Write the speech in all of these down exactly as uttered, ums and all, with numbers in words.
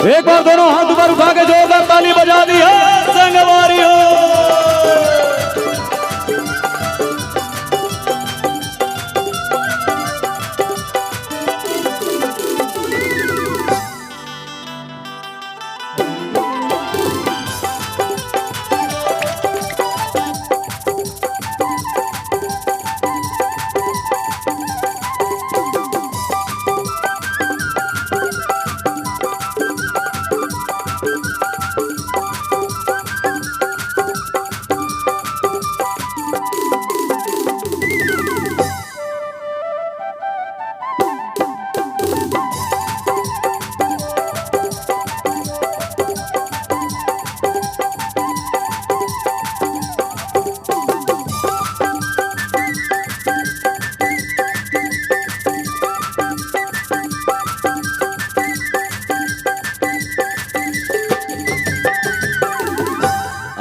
एक बार दोनों हाथ ऊपर उठा के जोरदार ताली बजा दी है संगवारी हो।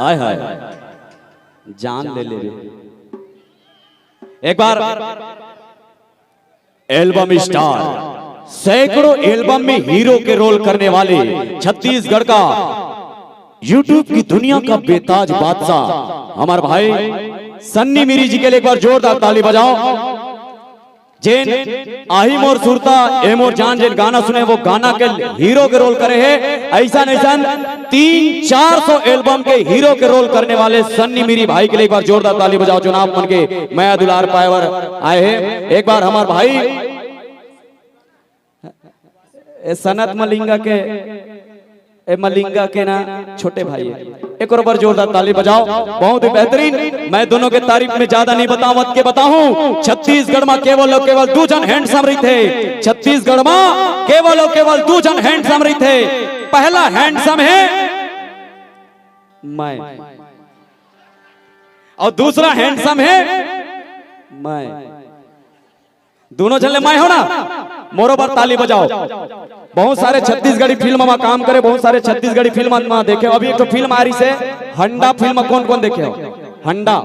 आय हाय, जान ले ले रे। एक बार एल्बम स्टार, सैकड़ों एल्बम में हीरो के रोल करने वाले छत्तीसगढ़ का YouTube की दुनिया का बेताज बादशाह हमार भाई सन्नी मिरी जी के लिए एक बार जोरदार ताली बजाओ। जेन आही मोर सुरता ए मोर जान जेन गाना सुने वो गाना के हीरो के रोल करे है। ऐसा ऐसा तीन चार सौ एल्बम के हीरो के रोल करने वाले सन्नी मिरी भाई के लिए एक बार जोरदार ताली बजाओ। चुनाव मन के मया दुलार पाए बर आए हैं एक बार हमार भाई ए सनत मलिंगा के, ए मलिंगा के ना छोटे भाई है। एक और बार जोरदार ताली बजाओ। बहुत ही बेहतरीन। मैं दोनों के तारीफ में ज्यादा नहीं बतावत के बताऊं, छत्तीसगढ़ में केवल और केवल दू झन हैंडसम रहिथे। छत्तीसगढ़ में केवल और केवल दू झन हैंडसम रहिथे। पहला हैंडसम है मैं और दूसरा हैंडसम है मैं। दोनों झन ले मैं हो ना, मोरो बर ताली बजाओ। बहुत सारे छत्तीसगढ़ी फिल्म में काम करे, बहुत सारे छत्तीसगढ़ी फिल्म में देखे हो। अभी एक तो फिल्म आ रही से हंडा फिल्म, कौन कौन देखे हो? हंडा,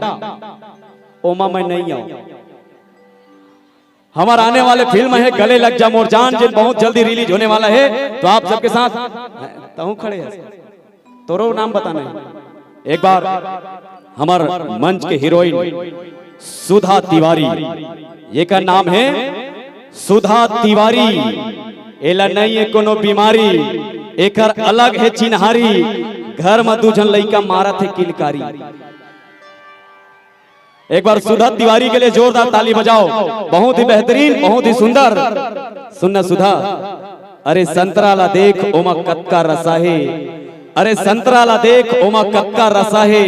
ओमा मैं नहीं आऊं। हमार आने वाले फिल्म है गले लग जा मोर जान, जिन बहुत जल्दी रिलीज होने वाला है, तो आप सबके साथ तहु खड़े हैं। तोरो नाम बताना है। एक बार हमार मंच के हीरोइन सुधा तिवारी, एकर नाम है सुधा तिवारी। एला नहीं है कोनो बीमारी, एकर अलग है चिन्हारी। घर में दू झन लइका मारत है किलकारी। एक बार सुधा तिवारी के लिए जोरदार ताली बजाओ। बहुत ही बेहतरीन, बहुत ही सुंदर। सुन ना सुधा, अरे संतरा ला देख ओमा कतका रसा हे। अरे संतरा ला देख ओमा कतका रसा हे।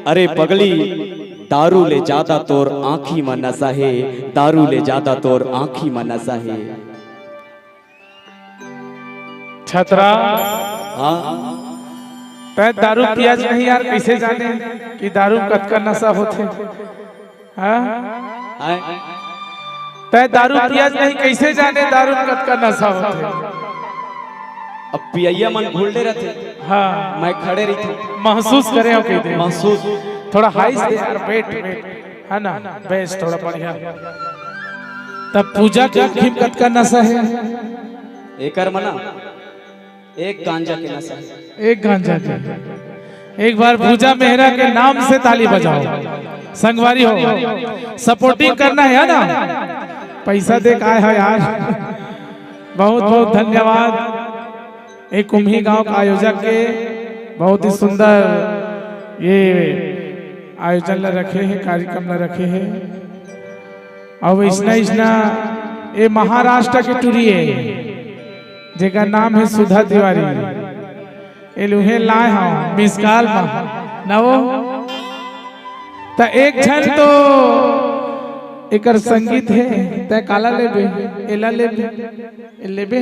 अरे पगली, दारू ले ज्यादा तोर आँखी म नसा हे। दारू ले ज्यादा तोर आँखी म नसा हे। छतरा, हाँ। तै दारू पियाज नहीं यार, कैसे जाने कि दारू कतका नसा होथे? हाँ? हाँ। तै दारू पियाज नहीं, कैसे जाने दारू कतका नसा होथे? अब पियैया मन घुलडे रहते। हाँ। मैं खड़े रही थी। महसूस करे हो कह दे। महसूस। थोड़ा हाइस दे यार, वेट, वेट। है ना? बेस थोड़ा बढ़िया। तब पूजा के आँखी में कतका नसा है? एकर मना, एक गांजा के नसा है। एक गांजा के। एक बार पूजा मेहरा के नाम से ताली बजाओ। संगवारी हो, सपोर्टिंग करना है ना? पैसा दे का है यार? बहुत बहुत धन्यवाद। एक कुम्ही गांव का आयोजक के बहुत ही सुंदर ये आयोजन ला रखे हे, कार्यक्रम ला रखे हे। अउ इसना इसना ये महाराष्ट्र के टुरी हे, जेकर नाम हे सुधा तिवारी। ये लुहे लाए हव मिस कॉल मा, ना वो? त एक झन तो एकर संगीत हे, तै काला लेबे, एला लेबे, ए लेबे।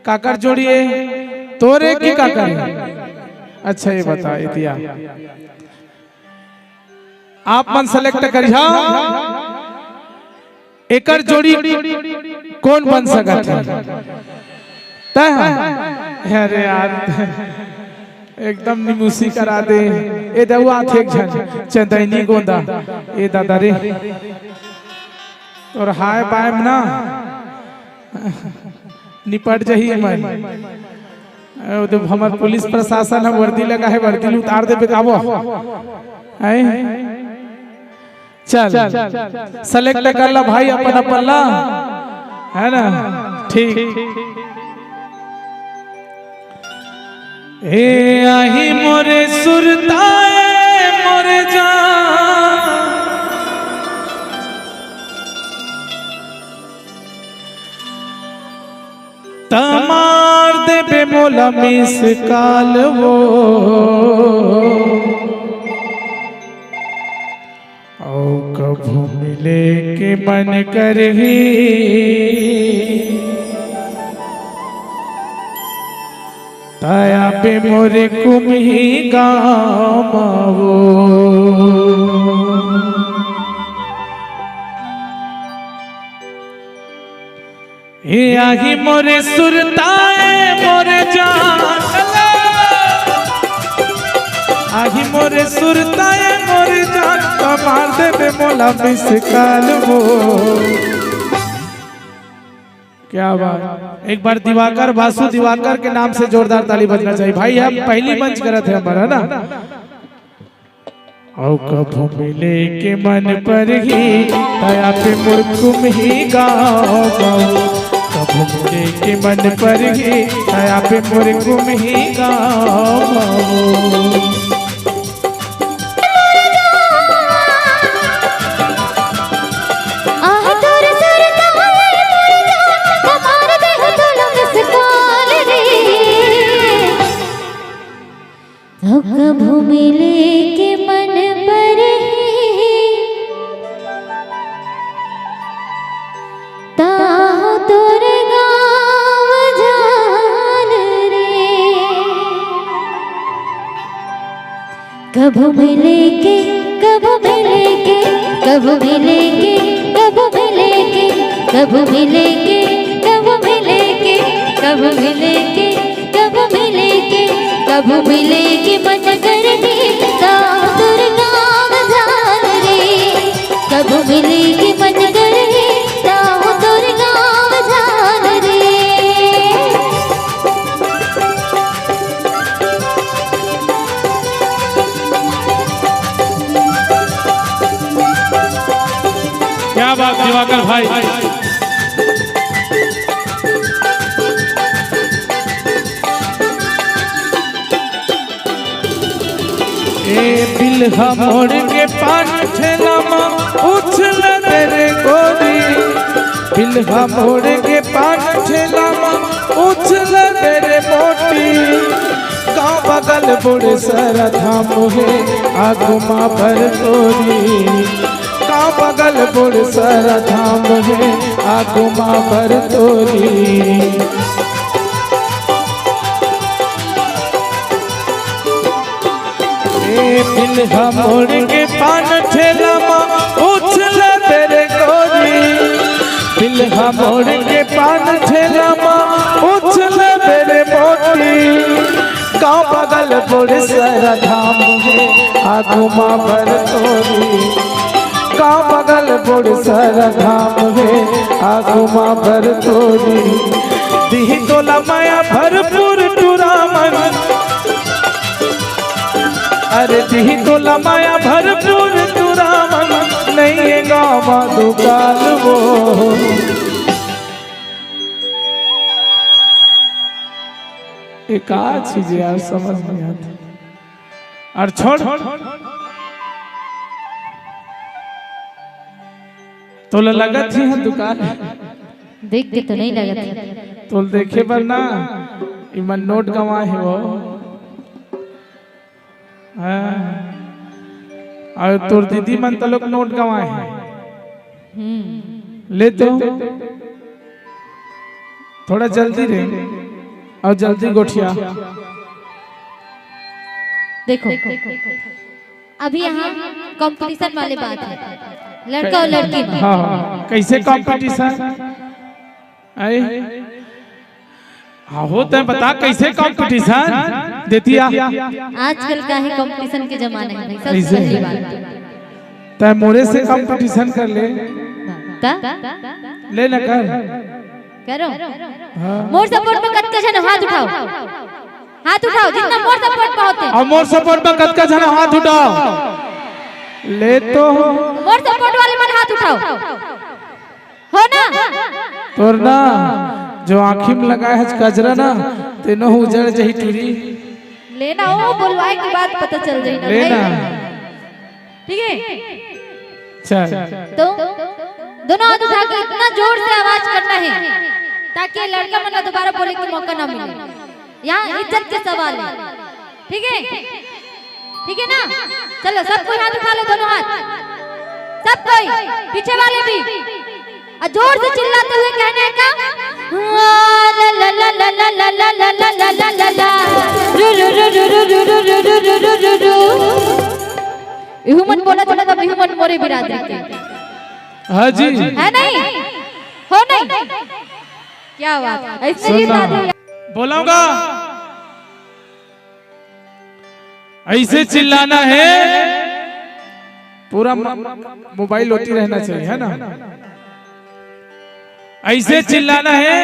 काकर जोड़ी हे? तोरे की काकर हे? अच्छा, ये बता, इतिया। आप मन सेलेक्ट करिहा, एकर जोड़ी कौन बन सकत हे? तै हा? अरे यार, एकदम निमुसी करा दे। ए दउआ थे एक झन, चंदैनी गोंदा। ए दादा रे, तोर हाय बाय म ना निपट जही मन। अरे, वो तो हमर पुलिस प्रशासन ह वर्दी लगा है, वर्दी ल उतार देबे का वो? हैं? चल, सेलेक्ट कर ला भाई अपन अपन ला, है ना? ठीक। ए आही मोरे सुरताए मोरे जान, त मार देबे मोला मिस कॉल वो। अउ कभू मिले के मन करही, त आबे मोरे कुमही गाँव म वो। ए आही मोरे सुरताए मोरे जान, आही मोरे सुरताए मोरे जान, त मार देबे मोला मिस कॉल वो। क्या बात, एक बार दिवाकर, बासु दिवाकर के नाम से जोरदार ताली बजना चाहिए भाई। हम पहली मंच करत हे हमर, है ना? अउ कभू मिले के मन परही, त आबे मोर कुमही गाँव म वो। कभू मिले के मन परही, त आबे मोर कुमही गाँव म वो। अउ कभू मिले के मन परही, ताहू तोर गाँव जान रे। कभू मिले के, कभू मिले के, कभू मिले के, कभू मिले के, कभू मिले के, कभू मिले के, कभू मिले के, कभू मिले के, कभू मिले के मन करही, ताहू तोर गाँव जान रे। कभू मिले के मन करही, ताहू तोर गाँव जान रे। क्या बात दिवाकर भाई। ए बिलहा मोड़ के पान ठेला म उछल दे रे गोरी, बिलहा मोड़ के पान ठेला म उछल दे रे मोटी। गाँव बगल बड़े सर धाम हे, आगू म भर तोरी। गाँव बगल बड़े सर धाम हे, आगू म भर तोरी। ए बिलहा मोड़ के पान ठेला म उछल दे रे गोरी, बिलहा मोड़ के पान ठेला म उछल दे रे मोटी। गाँव बगल बड़े सर धाम हे, आगू म भर तोरी। गाँव बगल बड़े सर धाम हे, आगू म भर तोरी। दिही तोला माया भरपूर टुरा मन, अरे दिही तोला माया भरपूर टुरा मन, नइये गाँव म दुकाल वो। ए का चीज यार, समझ नहीं आती। अउ छोड़, तोला लगत ही है दुकाल। देख के तो नहीं लगत है। तोला देखे बर ना, इमन नोट गंवाए हे वो। हाँ। अउ तोर दीदी मन तलोक नोट गंवाए हे। हम्म। ले तो। थोड़ा जल्दी रे, अउ जल्दी गोठिया। देखो, अभी यहाँ कंपटीशन वाले बात है, लड़का और लड़की में। हाँ, हाँ, कैसे कंपटीशन? आई? हाँ, हो, तैं बता, कैसे कंपटीशन देती आ? आजकल का है कंपटीशन के जमाने में भाई, सबसे कैसे? पहली बात। तैं मोरे से कंपटीशन कर ले। ता? ले ना कर। करो। हाँ। मोर सपोर्ट में कतका झन हाथ उठाओ। हाथ उठाओ, जितना मोर सपोर्ट में होते। अब मोर सपोर्ट में कतका झन हाथ उठाओ? ले तो। मोर सपोर्ट वाले मन हाथ उठाओ। हो ना? तोर ना, जो आँखी में लगाए हस कजरा ना, तेनो उजड़ जही टूरी। लेना, वो बोलवाए के बाद पता चल जाई ना लेना। भाई। ठीक है? चल। तो दोनों हाथ उठा के इतना जोर से आवाज करना है, ताकि लड़का मन ला दोबारा बोले के मौका ना मिले। यहाँ इज्जत के सवाल है। ठीक है? ठीक है ना? चलो, सब कोई हाथ उठा लो, दोनों हाथ। सब कोई, पीछे वाले भी। और जोर से चिल्लाते हुए कहने का, ला, ला, ला। रू, रू, रू, रू। इहू मन बोला चला, तब इहू मन मोरे बिरादरी के। हाँ जी। है नहीं? हो नहीं? क्या बात है? ऐसे ही सुन ना। शादी। बोलाऊंगा। ऐसे चिल्लाना है, पूरा म-, मोबाइल होती रहना चाहिए, है ना? ऐसे चिल्लाना है,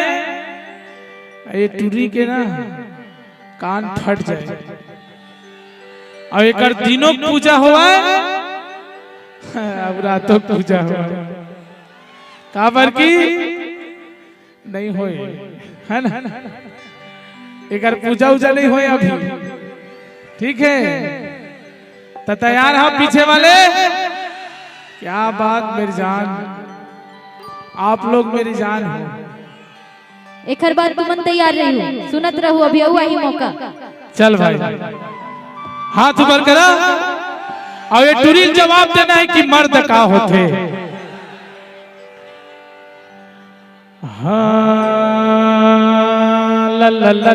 ये टूरी के ना कान फट जाए। और एकर दिनों पूजा होवय, अब रातों पूजा होवय। काबर की नहीं होय, है ना? एकर पूजा उजा नहीं होय अभी। ठीक है, तो तैयार हो पीछे वाले? क्या बात मेरी जान, आप लोग मेरी जान हो। एकर बाद तुमन तैयार रहियो, सुनत रहू, अभी अउ आही मौका। चल भाई, हाथ ऊपर करा, और ये टूरी ल जवाब देना है कि मर्द का होथे। हाँ, ला, ला, ला।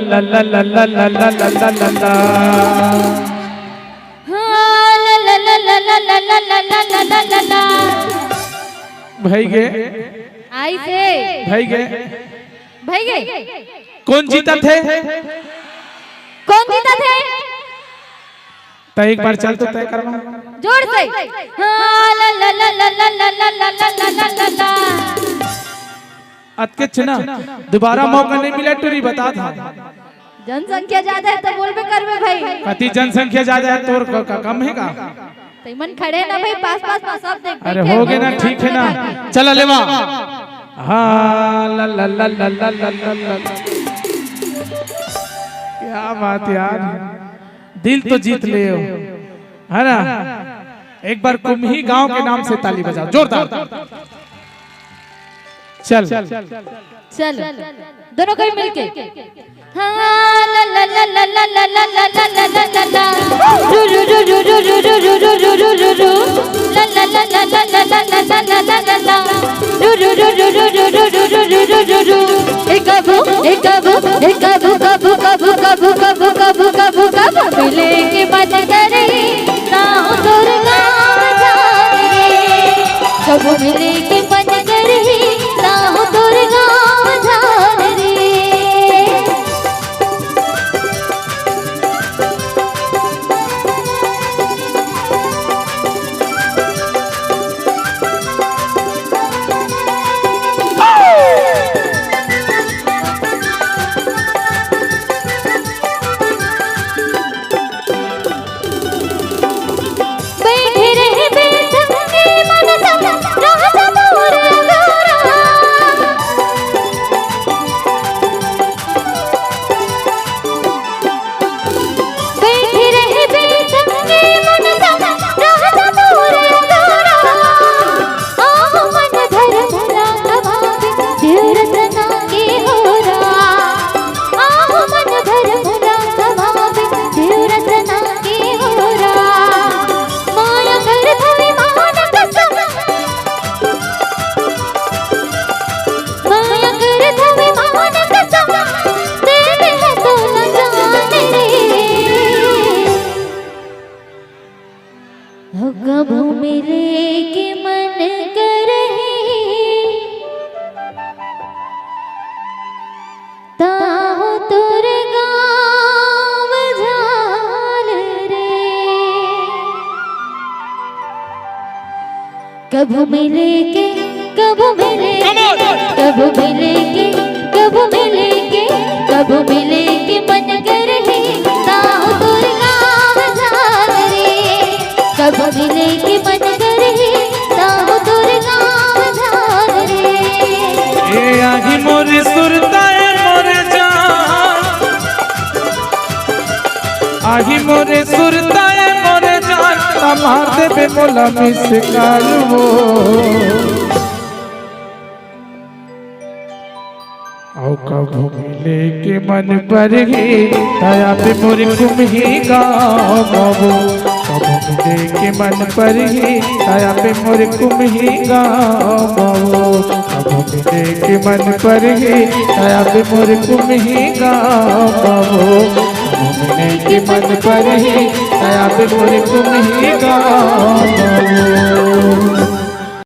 हाँ, ला, ला, ला। भई गे। आई से। भई गे। भई गे। कोन जीतत हे? कोन जीतत हे? त एक बार चल तो तय करवा। जोर से। हाँ, ला, ला, ला। अतकेच ना, दोबारा मौका नहीं मिला, टूरी बता था। जनसंख्या ज्यादा है तो बोलबे करबे भाई। कति जनसंख्या ज्यादा है, तोर क-, क-, कम है का? तई मन खड़े ना भाई, पास पास में सब देख, अरे बैठे हो गए ना, बैठे ठीक है ना। बैठे। चला लेवा। हाँ, ला, ला, ला। क्या बात यार, दिल तो जीत ले हो, है ना? एक बार कुम्ही गांव के नाम से ताली बजाओ, जोरदार। चल। चल, दोनों कोई मिलके। हाँ, ला, ला, ला। रू, रू, रू। ला, ला, ला, ला। रू, रू, रू, रू। ए कबू, ए कबू, ए कबू, कबू, कबू मिले के मन करे, ना हो तोर गाँव जान रे। कबू मिले के मन करे, ना हो तोर गाँव जान रे। बैठे रहे बेसंगे मन सब, रहत दूर अगोरा। बैठे रहे बेसंगे मन सब, रहत दूर अगोरा। आहो मन धर धरा कबाबे, देव रतना के होरा। आहो मन धर धरा कबाबे, देव रतना के होरा। माया करत हवे मान कसम। माया करत हवे मान कसम, दे दे है तो न जान रे। हो कभू मिले के मन करही, ताहो तोर गाँव झाल रे। कभू मिले के, कभू मिले के, कभू मिले के, कभू मिले के, कभू मिले के मन करही, अब मिले के मन करही, ताहू तोर नाम धार रे। ए आही मोरे सुरता ए मोरे जान, आही मोरे सुरता ए मोरे जान, त मार देबे मोला मिस कॉल वो। अउ कभू मिले के मन परही, तया पे मोर कुम्ही गाँव बाबू। कभू मिले के मन परही, तया पे मोर कुम्ही गाँव बाबू। कभू मिले के मन परही, तया पे मोर कुम्ही गाँव बाबू। कभू मिले के मन परही, तया पे मोर कुम्ही गाँव